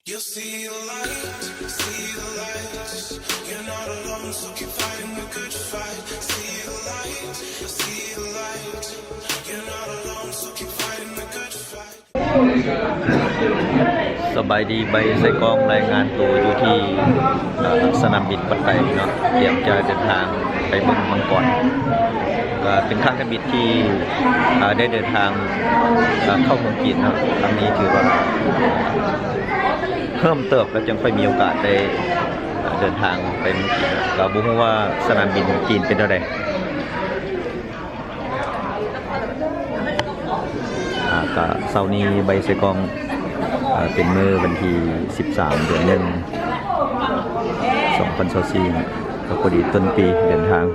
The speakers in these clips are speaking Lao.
You'll see the light, see the light. You're not alone, so keep fighting the good fight. See the light, see the light. You're not alone, so keep fighting the good fight. ສະບາຍດີ ໄບໄຊກອງ ລາຍງານໂຕຢູ່ທີ່ ເອີ ສະໜາມບິນວັດໄຕເນາະ, ຕຽມຈະເດີນທາງໄປເບິ່ງມັງກອນ. ກໍເປັນຄັ້ງທຳອິດທີ່ ເອີ ໄດ້ເດີນທາງ ເອີ ເຂົ້າເມືອງຈີນເນາະ, ຄັ້ງນີ້ຖືວ່າເພີ່ມເຕີບ ແລ້ວຈຶ່ງຄ່ອຍມີໂອກາດໄດ້ ເອີ ເດີນທາງໄປເມືອງຈີນ. ກໍບໍ່ຮູ້ວ່າສະໜາມບິນຈີນເປັນແນວໃດ. ອ່າ ກະເຊົ້ານີ້ໄບໄຊກອງ ເປັນມື້ວັນທີສິບສາມ ເດືອນໜຶ່ງ ສອງພັນຊາວສີ່ ເນາະ, ກະພໍດີຕົ້ນປີເດີນທາງ.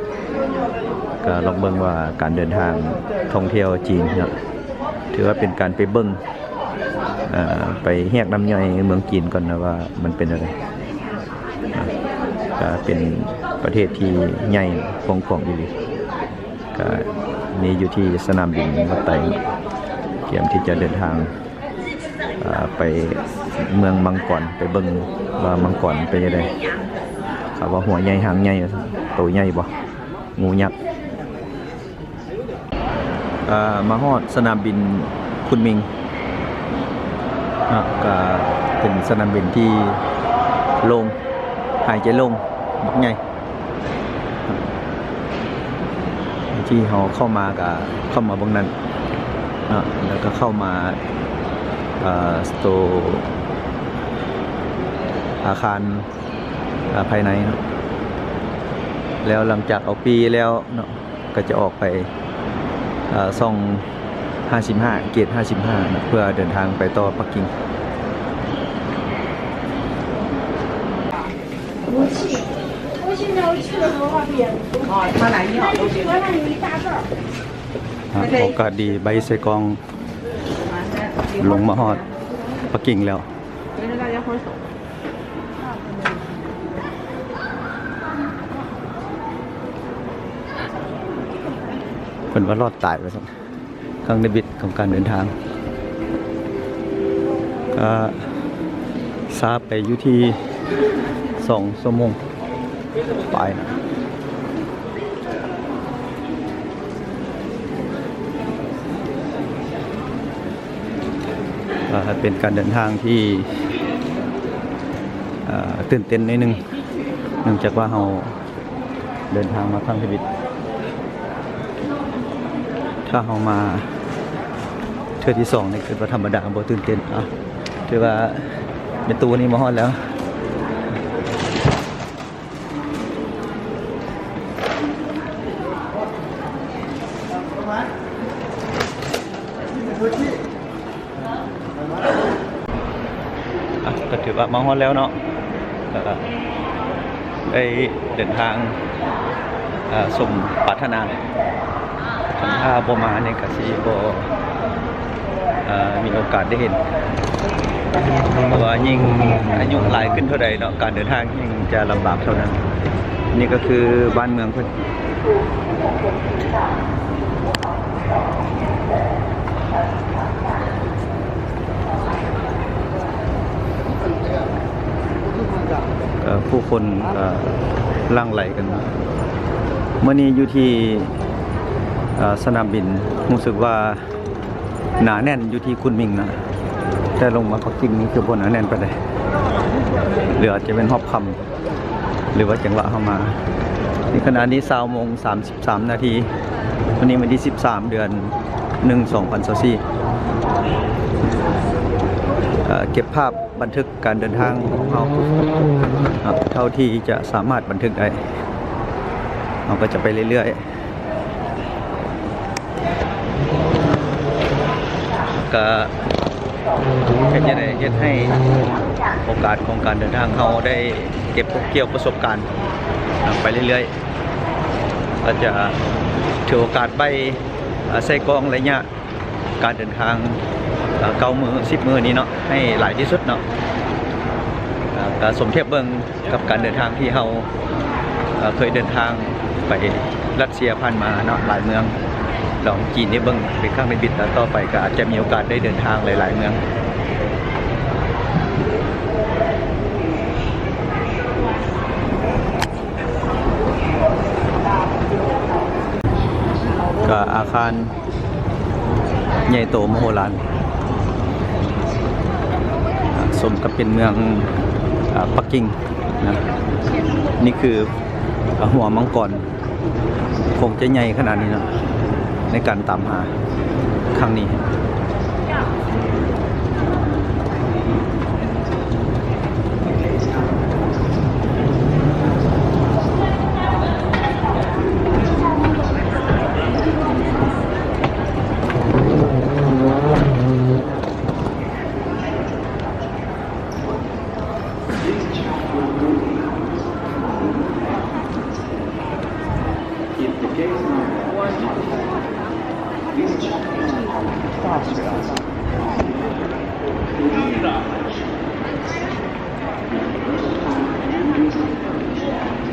ກະລອງເບິ່ງວ່າການເດີນທາງທ່ອງທ່ຽວຈີນເນາະ ຖືວ່າເປັນການໄປເບິ່ງ ເອີ ໄປຮຽກນ້ຳຍ່ອຍເມືອງຈີນກ່ອນນະວ່າມັນເປັນແນວໃດ. ກະເປັນປະເທດທີ່ໃຫຍ່ກວ້າງຂວາງອີ່ຫຼີ. ກະນີ້ຢູ່ທີ່ສະໜາມບິນວັດໄຕ ຕຽມທີ່ຈະເດີນທາງ ເອີ ໄປເມືອງມັງກອນ ໄປເບິ່ງວ່າມັງກອນເປັນຈັ່ງໃດ. ເຂົາວ່າຫົວໃຫຍ່ຫາງໃຫຍ່ ວ່າຊັ້ນ. ໂຕໃຫຍ່ບໍ່? ງູຍັກ. ເອີ ມາຮອດສະໜາມບິນຄຸນມິງເນາະ, ກະເປັນສະໜາມບິນທີ່ໂລ່ງ ຫາຍໃຈໂລ່ງ ບັກໃຫຍ່. ທີ່ເຮົາເຂົ້າມາກະເຂົ້າມາເບິ່ງນັ້ນເນາະ, ແລ້ວກະເຂົ້າມາ ເອີ ສະໂຕ ອາຄານ ເອີ ພາຍໃນເນາະ. ແລ້ວຫຼັງຈາກເອົາປີ້ແລ້ວເນາະ ກໍຈະອອກໄປ ເອີ ຊ່ອງຫ້າສິບຫ້າ ເກດຫ້າສິບຫ້າເນາະ ເພື່ອເດີນທາງໄປຕໍ່ປັກກິ່ງ. ໂອກາດດີ ໄບໄຊກອງລົງມາຮອດປັກກິ່ງແລ້ວ. ເພິ່ນວ່າລອດຕາຍວ່າຊັ້ນ. ຄັ້ງທຳອິດຂອງການເດີນທາງ ກະຊ້າໄປຢູ່ທີ່ສອງຊົ່ວໂມງປາຍນະ. ເປັນການເດີນທາງທີ່ ເອີ ຕື່ນເຕັ້ນໜ້ອຍໜຶ່ງ ເນື່ອງຈາກວ່າເຮົາເດີນທາງມາຄັ້ງທຳອິດ. ຖ້າເຮົາມາເທື່ອທີສອງນີ້ ຄິດວ່າທຳມະດາ ບໍ່ຕື່ນເຕັ້ນ. ອ່ະ ຖືວ່າແມ່ຕູ້ນີ້ມາຮອດແລ້ວ. ອ່ະ ກໍຖືວ່າມາຮອດແລ້ວເນາະ, ແລ້ວກໍໄດ້ເດີນທາງ ເອີ ສົມປາດຖະໜາ. ຄັນຖ້າບໍ່ມານີ້ກໍຊິບໍ່ ເອີ ມີໂອກາດໄດ້ເຫັນ, ເພາະວ່າຍິ່ງອາຍຸຫຼາຍຂຶ້ນເທົ່າໃດເນາະ ການເດີນທາງຍິ່ງຈະລຳບາກເທົ່ານັ້ນ. ນີ້ກໍຄືບ້ານເມືອງເພິ່ນ. ເອີ ຜູ້ຄົນກໍຫຼັ່ງໄຫຼກັນ. ມື້ນີ້ຢູ່ທີ່ ເອີ ສະໜາມບິນ ຮູ້ສຶກວ່າໜາແໜ້ນຢູ່ທີ່ຄຸນມິງນະ, ແຕ່ລົງມາປັກກິ່ງນີ້ຄືບໍ່ໜາແໜ້ນປານໃດ ຫຼືອາດຈະເປັນຮອບຄ່ຳ ຫຼືວ່າຈັງຫວະເຮົາມາ. ໃນຂະນະນີ້ຊາວໂມງສາມສິບສາມນາທີ, ວັນນີ້ວັນທີສິບສາມ ເດືອນໜຶ່ງ ສອງພັນຊາວສີ່. ເອີ ເກັບພາບບັນທຶກການເດີນທາງຂອງເຮົາເນາະ ເທົ່າທີ່ຈະສາມາດບັນທຶກໄດ້, ເຮົາກໍຈະໄປເລື້ອຍໆ. ກະເຮັດຈັ່ງໃດເຮັດໃຫ້ໂອກາດຂອງການເດີນທາງເຮົາໄດ້ເກັບເກ່ຽວປະສົບການໄປເລື້ອຍໆ, ກໍຈະຖືໂອກາດໄບ ໃສ່ກອງໄລຍະການເດີນທາງ ເກົ້າມື້ ສິບມື້ນີ້ເນາະ ໃຫ້ຫຼາຍທີ່ສຸດເນາະ. ກະສົມທຽບເບິ່ງ ກັບການເດີນທາງທີ່ເຮົາ ເອີ ເຄີຍເດີນທາງໄປຣັດເຊຍຜ່ານມາເນາະ ຫຼາຍເມືອງ, ລອງຈີນໄດ້ເບິ່ງເປັນຄັ້ງທຳອິດ, ແລ້ວຕໍ່ໄປກໍອາດຈະມີໂອກາດໄດ້ເດີນທາງຫຼາຍໆເມືອງ. ໂຕມະໂຫລານ ສົມກັບເປັນເມືອງ ອາ ປັກກິ່ງນະ. ນີ້ຄື ອາ ຫົວມັງກອນ ຄົງຈະໃຫຍ່ຂະໜາດນີ້ເນາະ ໃນການຕາມຫາຄັ້ງນີ້.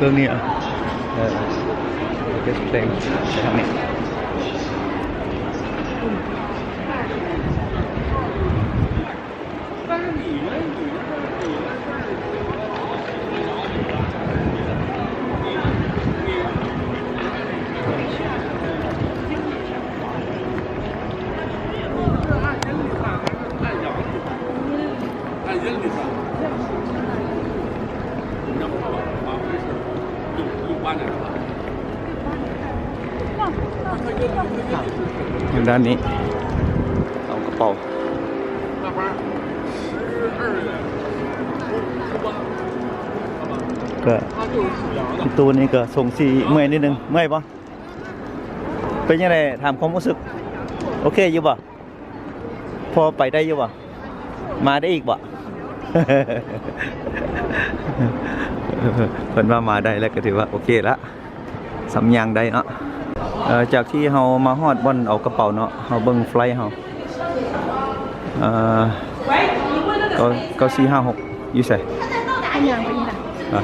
ເລື່ອງນີ້ ເອີ ເອີ ເປັນເພງທາງນີ້. ທາງດ້ານນີ້ ເອົາກະເປົາ ກະ ຕູ້ນີ້ກະສົ່ງສີເມື່ອຍນິດໜຶ່ງ. ເມື່ອຍບໍ່? ເປັນຈັ່ງໃດ? ຖາມຄວາມຮູ້ສຶກ ໂອເຄຢູ່ບໍ່? ພໍໄປໄດ້ຢູ່ບໍ່? ມາໄດ້ອີກບໍ່? ເພິ່ນວ່າມາໄດ້ແລ້ວກະຖືວ່າໂອເຄລະ ສ່ຳຍ່າງໄດ້ເນາະ. ເອີ ຈາກທີ່ເຮົາມາຮອດບ່ອນເອົາກະເປົາເນາະ ເຮົາເບິ່ງໄຟເຮົາ ເອີ ເກົ້າ ເກົ້າສີ່ຫ້າຫົກ ຢູ່ໃສ? ເຮົາຍ່າງໄປນີ້ນະ. ອ່ະ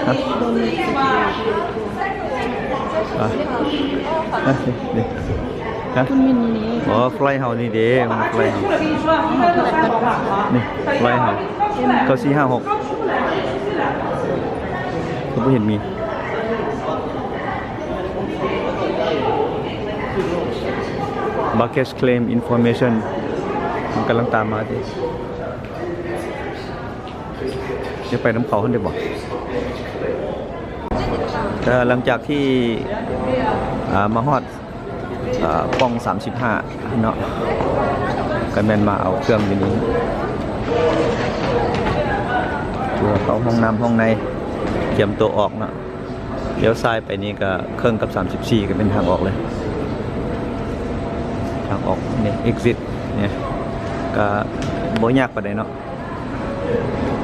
ອ່ະ ອ່ະ ນີ້ ນີ້ ຮະ? ຄຸນມິນນີ້. ອໍ ໄຟເຮົານີ້ເດ້ ມັນໄຟເຮົາ ນີ້ໄຟເຮົາ ເກົ້າສີ່ຫ້າຫົກ ຄືບໍ່ເຫັນມີ. Baggage claim information ມັນກຳລັງຕາມມາຕິ. ຢາກໄປນຳເຂົາຫັ້ນໄດ້ບໍ່? ເອີ ຫຼັງຈາກທີ່ ອ່າ ມາຮອດ ອ່າ ປ່ອງສາມສິບຫ້າເນາະ ກະແມ່ນມາເອົາເຄື່ອງຢູ່ນີ້ ເພື່ອເຂົ້າຫ້ອງນ້ຳຫ້ອງໃນ ກຽມໂຕອອກເນາະ. ລ້ຽວຊ້າຍໄປນີ້ກະເຄິ່ງກັບສາມສິບສີ່ ກະເປັນທາງອອກເລີຍ ທາງອອກນີ້ exit ນີ້ ກະບໍ່ຍາກປານໃດເນາະ.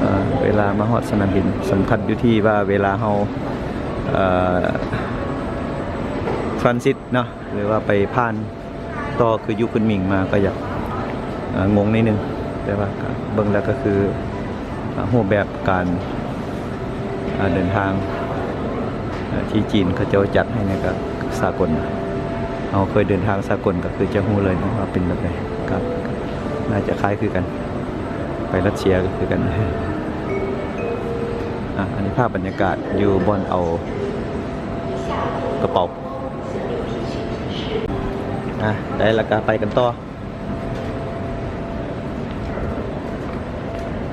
ເອີ ເວລາມາຮອດສະໜາມບິນ ສຳຄັນຢູ່ທີ່ວ່າເວລາເຮົາ ເອີ transit ເນາະ ຫຼືວ່າໄປຜ່ານ ຕໍ່ຄືຢູ່ຂຶ້ນມິງມາກະຢາກ ເອີ ງົງໜ້ອຍໜຶ່ງ ແຕ່ວ່າກະເບິ່ງແລ້ວກະຄື ເອີ ຮູບແບບການ ເອີ ເດີນທາງ ເອີ ທີ່ຈີນເຂົາເຈົ້າຈັດໃຫ້ນີ້ກະສາກົນ. ເຮົາເຄີຍເດີນທາງສາກົນກະຄືຈະຮູ້ເລີຍເນາະວ່າເປັນແບບໃດ ກະໜ້າຈະຄ້າຍຄືກັນ ໄປຣັດເຊຍກະຄືກັນ. ອ່າ ອັນນີ້ພາບບັນຍາກາດຢູ່ບ່ອນເອົາກະເປົາ. ອ່ະ ໄດ້ແລ້ວກະໄປກັນຕໍ່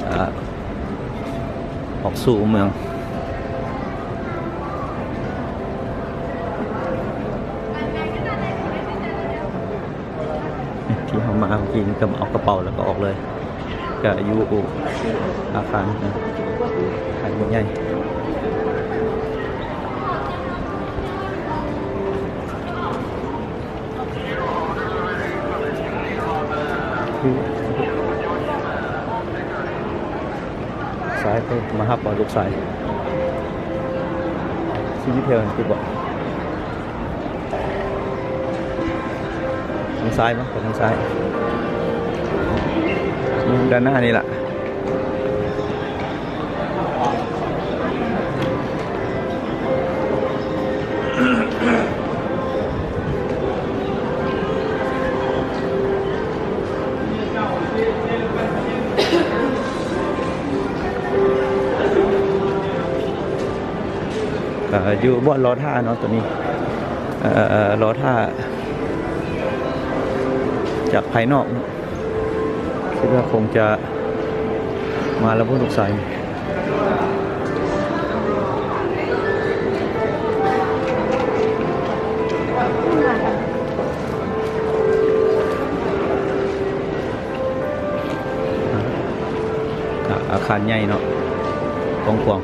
ອ່າ ອອກສູ່ເມືອງ ທີ່ເຮົາມາເມື່ອກີ້ນີ້ກະເອົາກະເປົາແລ້ວກະອອກເລີຍ. ກະຢູ່ອາຄານ ອາຄານໃຫຍ່ ຊາຍ ເອີ ມາຮັບບໍ່ລູກຊາຍ? ຊີວິດແຖວນີ້ຕິບໍ່? ທາງຊ້າຍບໍ່? ໄປທາງຊ້າຍ ດ້ານໜ້ານີ້ລະ. ກະຢູ່ບ່ອນລໍຖ້າເນາະ ໂຕນີ້ ເອີ ລໍຖ້າຈາກພາຍນອກເນາະ ຄິດວ່າຄົງຈະມາແລ້ວບໍ່ ລູກຊາຍ. ອາ ອາຄານໃຫຍ່ເນາະ ກວ້າງຂວາງ.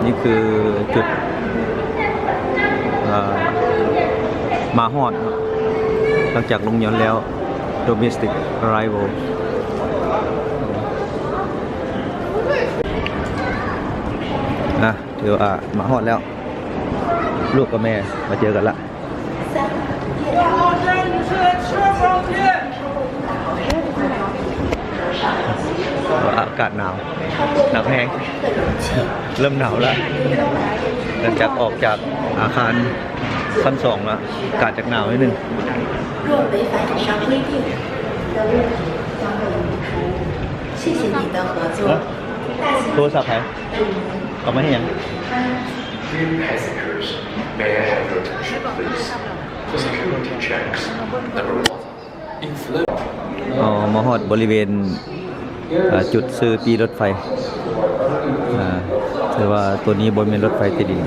ນີ້ຄືຈຸດ ເອີ ມາຮອດເນາະ ຫຼັງຈາກລົງຍົນແລ້ວ Domestic Arrival. ນະ ຖືວ່າມາຮອດແລ້ວ ລູກກັບແມ່ມາເຈີກັນລະ. ອາກາດໜາວ ໜາວແຮງ ເລີ່ມໜາວລະ ຫຼັງຈາກອອກຈາກອາຄານຊັ້ນສອງລະ ອາກາດຈະໜາວໜ້ອຍໜຶ່ງ. ໂທລະສັບໃຜ? ເອົາມາເຮັດຫຍັງ? Dear passengers, may I have your attention, please? For security checks, number one, inflation. ເອົາມາຮອດບໍລິເວນ ເອີ ຈຸດຊື້ປີ້ລົດໄຟ ເອີ ແຕ່ວ່າໂຕນີ້ບໍ່ແມ່ນລົດໄຟໃຕ້ດິນ.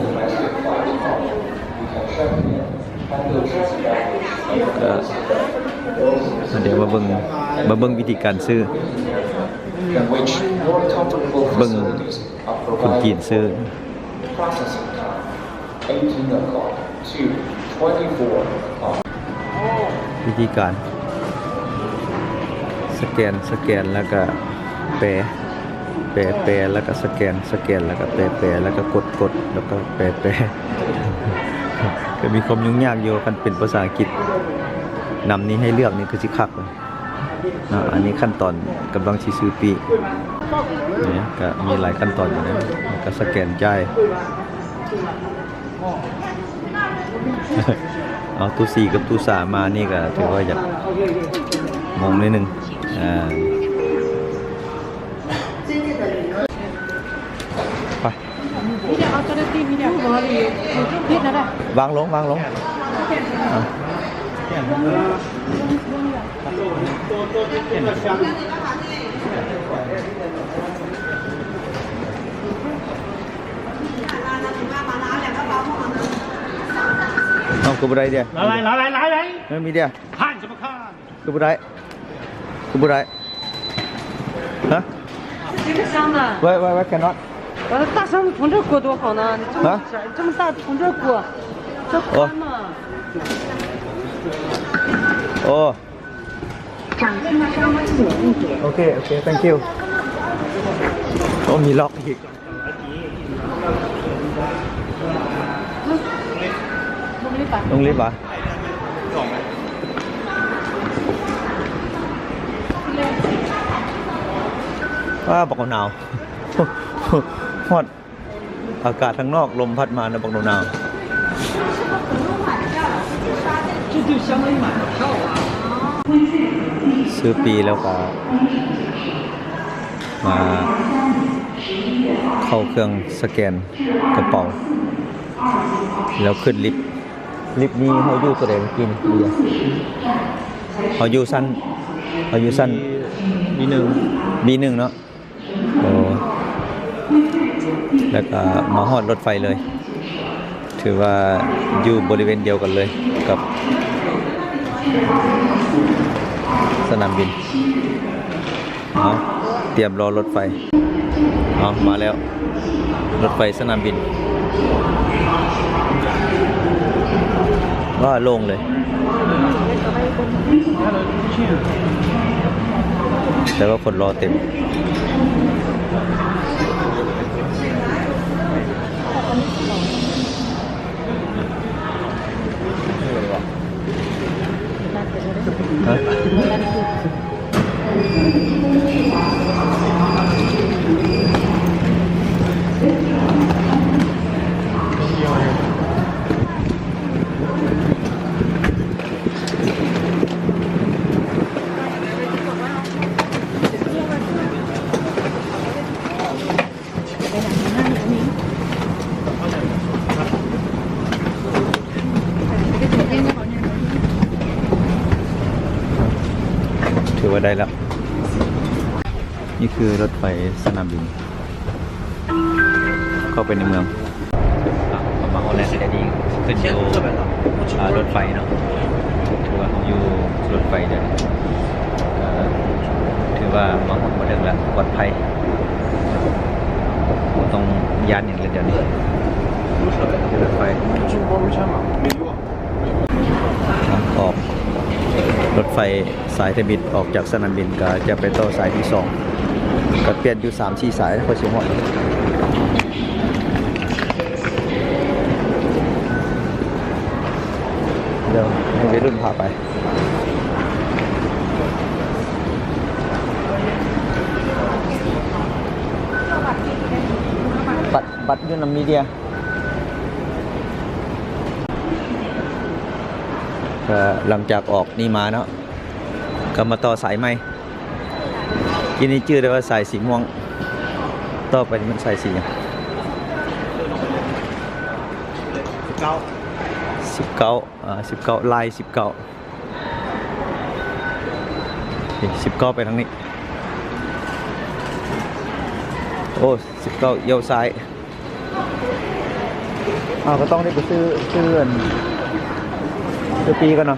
ກໍ ດຽວມາເບິ່ງ ມາເບິ່ງວິທີການຊື້ ເບິ່ງຄົນຈີນຊື້. ວິທີການສະແກນ ສະແກນແລ້ວກະແປ ແປ ແປ ແລ້ວກະສະແກນ ສະແກນແລ້ວກະແປ ແປ ແລ້ວກະກົດ ກົດ ແລ້ວກະແປ ແປ ກະມີຄວາມຫຍຸ້ງຍາກຢູ່. ຄັນເປັນພາສາອັງກິດນຳນີ້ ໃຫ້ເລືອກນີ້ຄືຊິຄັກເນາະ. ອັນນີ້ຂັ້ນຕອນກຳລັງຊິຊື້ປີ້ ນີ້ກະມີຫຼາຍຂັ້ນຕອນຢູ່ນະ ກະສະແກນຈ່າຍ. ເອົາ ຕູສີ່ກັບຕູສາມມານີ້ກະຖືວ່າຢາກງົງໜ້ອຍໜຶ່ງ ອາ ໄປ ວາງລົງ ວາງລົງ ອາ. ເອົາ ຄືບໍ່ໄດ້ເດ? ລາຍ ລາຍ ລາຍ ລາຍ ແມ່ນມີເດ? ທ່ານສຳຄັນ ຄືບໍ່ໄດ້? ຄືບໍ່ໄດ້? ຮະ? 这个箱子。Why, why, why cannot? 呃，大箱子从这过多好呢，你这么，啊？这么大从这过，这宽嘛。哦。哦。掌机箱左一点。OK, OK, thank you. ໂອ້ ມີລັອກອີກ. ລົງລິບຫວາ? ວ້າ ບັກໜາວ ຮອດ ອາກາດທາງນອກລົມພັດມານະ ບັກໜາວ. ຊື້ປີ້ແລ້ວກໍມາເຂົ້າເຄື່ອງສະແກນ ກະເປົາ ແລ້ວຂຶ້ນລິບ. ລິບນີ້ເຮົາຢູ່ຕົວໃດເມື່ອກີ້ນີ້? ເຮົາຢູ່ຊັ້ນ ເຮົາຢູ່ຊັ້ນ ບີໜຶ່ງ ບີໜຶ່ງເນາະ. ໂອ້ ແລ້ວກໍມາຮອດລົດໄຟເລີຍ ຖືວ່າຢູ່ບໍລິເວນດຽວກັນເລີຍກັບສະໜາມບິນ. ເອົາ ຕຽມລໍລົດໄຟ. ເອົາ ມາແລ້ວ ລົດໄຟສະໜາມບິນ. ວ້າ ໂລ່ງເລີຍ ແຕ່ວ່າຄົນລໍເຕັມ. ຮະ? ກໍໄດ້ແລ້ວ. ນີ້ຄືລົດໄຟສະໜາມບິນ ເຂົ້າໄປໃນເມືອງ. ເຮົາມາຮອດແລ້ວ ຄືຢູ່ ອ່າ ລົດໄຟເນາະ. ຖືວ່າເຮົາຢູ່ລົດໄຟເດີ. ເອີ ຖືວ່າມາຮອດມາເຖິງແລ້ວ ປອດໄພ. ບໍ່ຕ້ອງຢ້ານຫຍັງເລີຍດຽວນີ້. ລົດໄຟ ທາງອອກລົດໄຟສາຍທຳອິດອອກຈາກສະໜາມບິນ ກໍຈະໄປຕໍ່ສາຍທີສອງ ກໍປ່ຽນຢູ່ສາມສີ່ສາຍ ຄ່ອຍຊິຮອດ. ດຽວໃຫ້ໄວລຸ້ນພາໄປ. ບັດ ບັດຢູ່ນຳມີເດຍ. ກໍຫຼັງຈາກອອກນີ້ມາເນາະ ກໍມາຕໍ່ສາຍໃໝ່. ກີ້ນີ້ຈື່ໄດ້ວ່າສາຍສີມ່ວງ ຕໍ່ໄປນີ້ມັນສາຍສີຫຍັງ? ສິບເກົ້າ ສິບເກົ້າ ອ່າ ສິບເກົ້າ ລາຍສິບເກົ້າ. ສິບເກົ້າໄປທາງນີ້. ໂອ້ ສິບເກົ້າ ລ້ຽວຊ້າຍ. ອ້າວ ກໍຕ້ອງໄດ້ໄປຊື້ ຊື້ອັນ ຊື້ປີ້ກ່ອນເນາະ.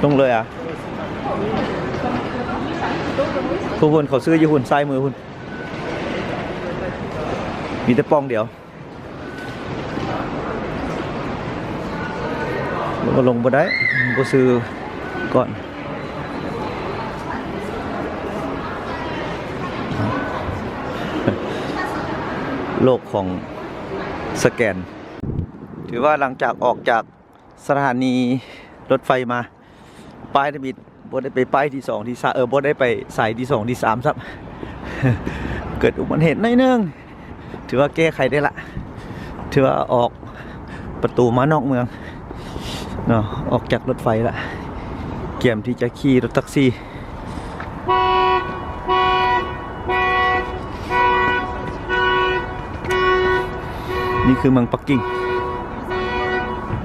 ລົງເລີຍອະ. ຜູ້ຄົນເຂົາຊື້ຢູ່ພຸ້ນ ຊ້າຍມືພຸ້ນ ມີແຕ່ປ່ອງດຽວ. ລົງບໍ່ໄດ້ ບໍ່ຊື້ກ່ອນ. ໂລກຂອງສະແກນ. ຖືວ່າຫຼັງຈາກອອກຈາກສະຖານີລົດໄຟມາ ປ້າຍທຳອິດ ບໍ່ໄດ້ໄປປ້າຍທີສອງ ທີສາມ ເອີ ບໍ່ໄດ້ໄປສາຍທີສອງ ທີສາມຊ້ຳ. ເກີດອຸບັດຕິເຫດໜ້ອຍໜຶ່ງ ຖືວ່າແກ້ໄຂໄດ້ລະ. ຖືວ່າອອກປະຕູມານອກເມືອງເນາະ ອອກຈາກລົດໄຟລະ ກຽມທີ່ຈະຂີ່ລົດແທັກຊີ. ນີ້ຄືເມືອງປັກກິ່ງ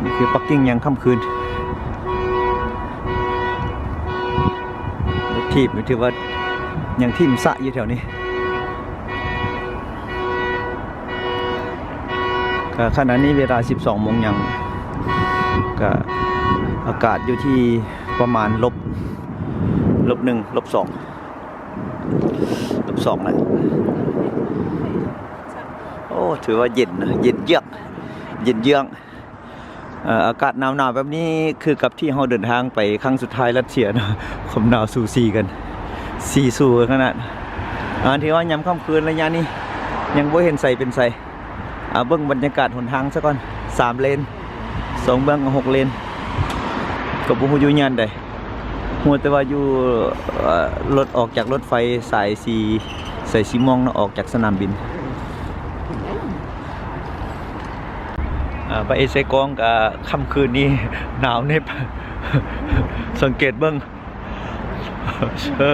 ນີ້ຄືປັກກິ່ງຍາມຄ່ຳຄືນ. ຖີບນີ້ຖືວ່າຍັງຖິ້ມສະຢູ່ແຖວນີ້. ກໍຂະນະນີ້ເວລາສິບສອງໂມງຫຍັງ ກໍອາກາດຢູ່ທີ່ປະມານລົບ ລົບໜຶ່ງ ລົບສອງ ລົບສອງແຫຼະ. ໂອ້ ຖືວ່າເຢັນນະ ເຢັນເຢືອກ ເຢັນເຢືອກ. ເອີ ອາກາດໜາວໆແບບນີ້ ຄືກັບທີ່ເຮົາເດີນທາງໄປຄັ້ງສຸດທ້າຍລັດເຊຍເນາະ ຄວາມໜາວສູສີກັນ ສີສູກັນຂະໜາດ. ອາ ຖືວ່າຍາມຄ່ຳຄືນໄລຍະນີ້ ຍັງບໍ່ເຫັນໃສເປັນໃສ. ອາ ເບິ່ງບັນຍາກາດຫົນທາງຊະກ່ອນ ສາມເລນ ສອງເບື້ອງກໍຫົກເລນ ກໍບໍ່ຮູ້ຢູ່ຍ່ານໃດ. ຮູ້ແຕ່ວ່າຢູ່ ເອີ ລົດອອກຈາກລົດໄຟສາຍສີ ສາຍສີມ່ວງເນາະ ອອກຈາກສະໜາມບິນ. ອາ ໄປເອເຊກອງກະຄ່ຳຄືນນີ້ໜາວເໜັບ ສັງເກດເບິ່ງ ເອີ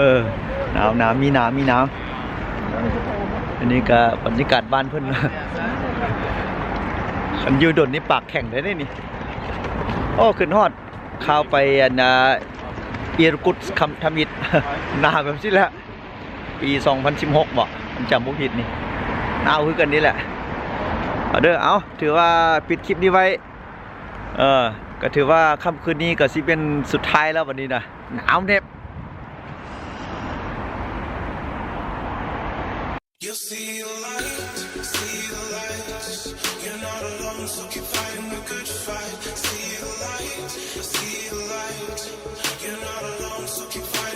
ໜາວ ໜາວ ມີໜາວ ມີໜາວ. ອັນນີ້ກະບັນຍາກາດບ້ານເພິ່ນ ຄັນຢູ່ດົນນີ້ປາກແຂງໄດ້ເດນີ້. ໂອ້ ຂຶ້ນຮອດ ຂ່າວໄປອັນ ອ່າ ອີຣະກຸດຄຳທຳອິດ ໜາວແບບຊີ້ແຫຼະ. ປີສອງພັນສິບຫົກບໍ ຄັນຈຳບໍ່ຜິດນີ້ ໜາວຄືກັນນີ້ແຫຼະ. ເອົາເດີ ເອົາ ຖືວ່າປິດຄລິບນີ້ໄວ້. ເອີ ກໍຖືວ່າຄ່ຳຄືນນີ້ກໍຊິເປັນສຸດທ້າຍແລ້ວບັດນີ້ນະ ໜາວເໜັບ. You'll see the light, see the light. You're not alone, so keep fighting the good fight. See the light, see the light. You're not alone, so keep fighting.